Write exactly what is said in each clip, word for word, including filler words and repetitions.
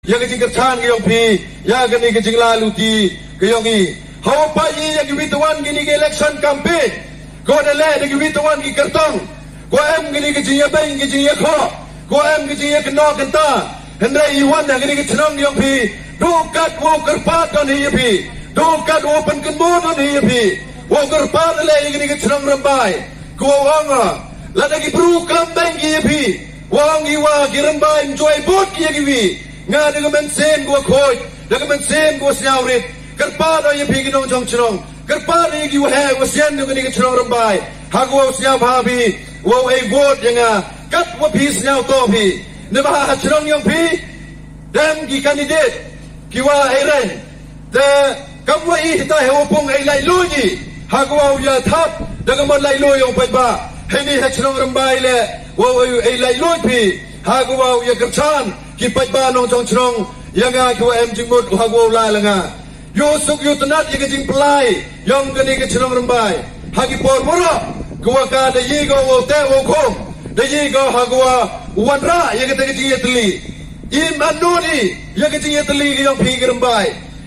ya ka jingkyrchan ka yong phi ya kani ka jinglaluti ka yong i. Hawa pait i ya kiwi tawan kini ki election campaign, ko da leh da kiwi tawan ki kyrtong, ko em kini ki jingyabeng ki jingyakhoh, ko em ki jingyakynnoh kynta. Hynrei i wan ha kini ki chnong yong phi, du kat wow kyrpad don hi ya phi, du kat wow pynkynmaw don hi ya phi. Wow kyrpad leh ya kini ki chnong Rymbai, ko wow ong, lada ki bru klam beng ki ya phi, wow ong ki wa ki Rymbai ym jooh bud ki ya kiwi. Nga da ka mynsiem ko wa khooid, da ka mynsiem ko wa sniawrit, kyrpad o ya phi ki nongchong chnong, kyrpad o ya ki waheh wasian yong kani ka chnong Rymbai, ha ko wow sniawbha phi, wow ei vote ya nga, kat wa phi sniawtoh phi. Neibhah ha chnong yong phi, dem ki candidate ki wa ei reng. Te kam wa i hitai ha Wapung ei laitluid i, ha ko wow ya thap da ka mon laitluid yong paidbah. Heini ha chnong Rymbai leh wow ei laitluid phi, ha ko wow ya kyrchan ki paidbah nongchong chnong ya nga ki wa em jingmut, ha ko wow lai la nga. Yow suk yow tnat ya ka jingpynlai yong kani ka chnong Rymbai. Ha ki por waroh, ko wa ka da yi ko wow teh wow khum, da yi ko ha ko wa wanrah ya kata ka jingyatylli. Im anuri ya ka jingyatylli ka yong phi ki Rymbai.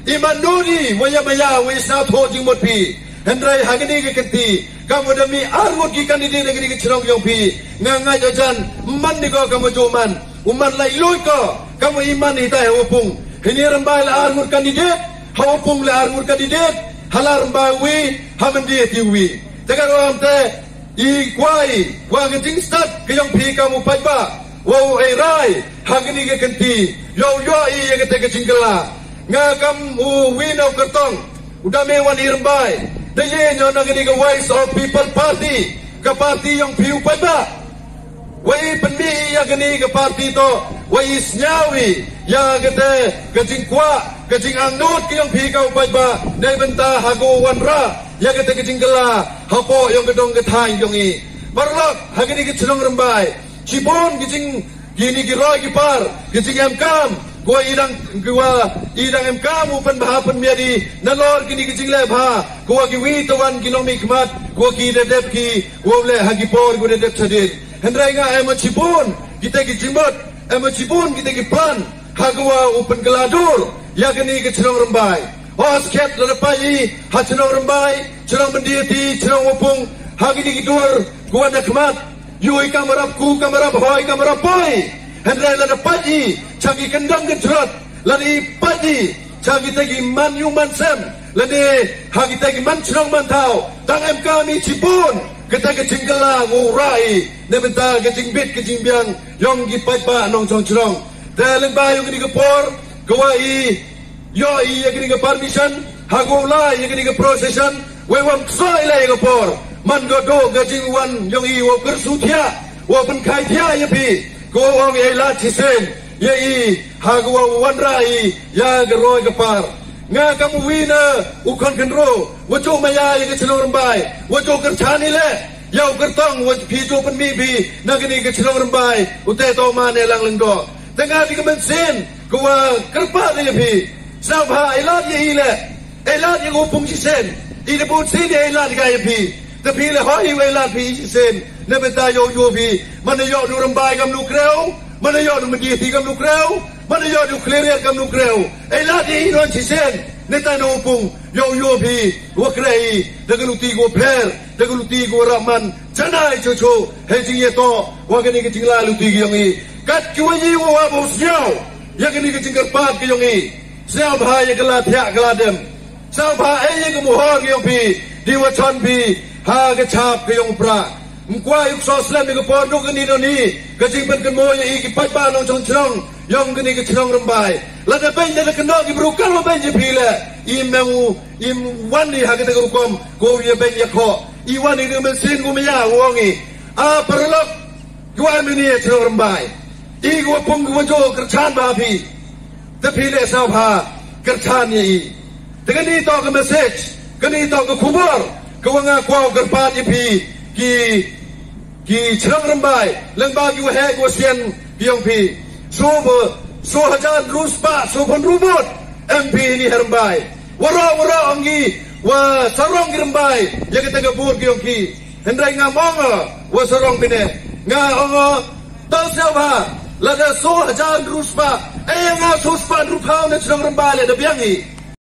Im anuri wa ya maya wa ya sniawthuh jingmut phi. Hynrei ha kani ka kynti, kam wa da mih arngut ki candidate ha kani ka chnong yong phi, nga ngait ajan man ni ko kam wa jooh man, u man laitluid ko kam wa i man hitai ha Wapung. Heini Rymbai leh arngut candidate, ha Wapung leh arngut candidate, ha la Rymbai wi, ha Myndiati wi. Te ka ruang te i kwai wa ka jingstad ka yong phi kam u paidbah wow ei rai ha kani ka kynti, yow yoh i ya kata ka jingkylla. Nga kam u wi na u kyrtong u da mih wan i Rymbai, da ye ño na kani ka Voice of People Party, ka party yong phi u paidbah. Wa i pynmih i ya kani ka party toh wa i sniaw i ya kata ka jingkwah, ka jingangnud ka yong phi ka u paidbah, neibynta ha ko wanrah ya kata ka jingkylla hapoh yong ka dong ka thaiñ yong i. Paralok, ha kani ka chnong Rymbai, chibun ki jing, kini ki roi ki par, ki jingemkam, ko wa i dang, ko wa i dang emkam u pynbha pynmiat i nalor kini ki jingleh bha, ko wa kiwi tawan ki nongmihkhmat, ko wa ki da dep ki, ko wa leh ha ki por ko da dep chadien. Hynrei nga em chibun kita ki jingmut, em chibun kita ki plan, ha ko wa u pynkylla dur ya kani ka chnong Rymbai. O skhet, lada pait i ha chnong Rymbai, chnong Myndiati, chnong Wapung, ha kini ki dur ko wa da khmat, yow i kam rap ku, kam rap hoi, kam rap poi. Hynrei lada pait i cha ki kyndong kynjrot, lada i pait i cha kita ki man yung man sem, lada ha kita ki man chnong man thaw, dang emkam i chibun kata ka jingkylla wow rah i neibynta ka jingbit ka jingbiang yong ki paidbah nongchong chnong. Te lyngba yong kini ka por, ko wa i yoh i ya kini ka permission, ha ko wow lai ya kini ka procession, wei wa ym ksoh i leh ya ka por, man ko duh ka jingwan yong i wow kyrsu thiah, wow pynkhai thiah ya phi, ko wow ong i ei lad chisien ya i, ha ko wow wanrah i ya ka roi ka par. Nga kam u wi na u khon khynroo wa jooh maya ya ka chnong Rymbai, wa jooh kyrchan i leh ya u kyrtong wa phi jooh pynmih phi na kani ka chnong Rymbai, u Tehtohman Ehlang Lyngdoh. Te nga da ka mynsiem ko wa kyrpad ya phi, sniawbha ei lad ya i leh, ei lad ya ka Wapung chisien. I da bun sien ei lad ka ya phi, te phi leh hoi i wa ei lad phi chisien, neibynta yow yoh phi, man yoh du Rymbai kam du kreu, man yoh du Myndiati kam du kreu, man yoh du Khliehriat kam du kreu. Ei lad ya i non chisien, neibynta na Wapung yow yoh phi wa kreh i da ka luti ko wa pher, da ka luti ko wa rap man. Janai chuchu hei jingyatoh wa kani ka jinglaluti ka yong i. Kat ki wa i wa wa wow sniaw ya kani ka jingkyrpad ka yong i, sniawbha ya ka la thiah ka la dem. Sniawbha ei ya ka muhor ka yong phi, dei wa chon phi ha ka chap ka yong u Prah. Ym kwah i u ksoh slem ya ka por, du kani du ni ka jingpynkynmaw ya i ki paidbah nongchong chnong yong kani ka chnong Rymbai. Lada beiñ, lada kynnoh ki bru kam wa beiñ ya phi leh, i mem u, i wan i ha kata ka rukom ko ya beiñ ya khoh. I wan i da ka mynsiem ko maya, wa ong i, a paralok, ko wa em ini ya chnong Rymbai, i ko Wapung ko wa jooh kyrchan bha phi. Te phi leh sniawbha kyrchan ya i. Te kani toh ka message, kani toh ka khubor ka wa nga kwah u kyrpad ya phi ki, ki chnong Rymbai, lyngba ki waheh ki wasian ki yong phi. Soo, soo hajar ynru spah soo phaw ynru vote em phi ini ha Rymbai. Waroh waroh ong ki wa sarong ki Rymbai ya kata ka vote ka yong ki. Hynrei ngam ong wa sarong phi ne, nga ong to sniawbha, lada soo hajar ynru spah E ya nga soo spah ynru phaw na chnong Rymbai leh da biang i.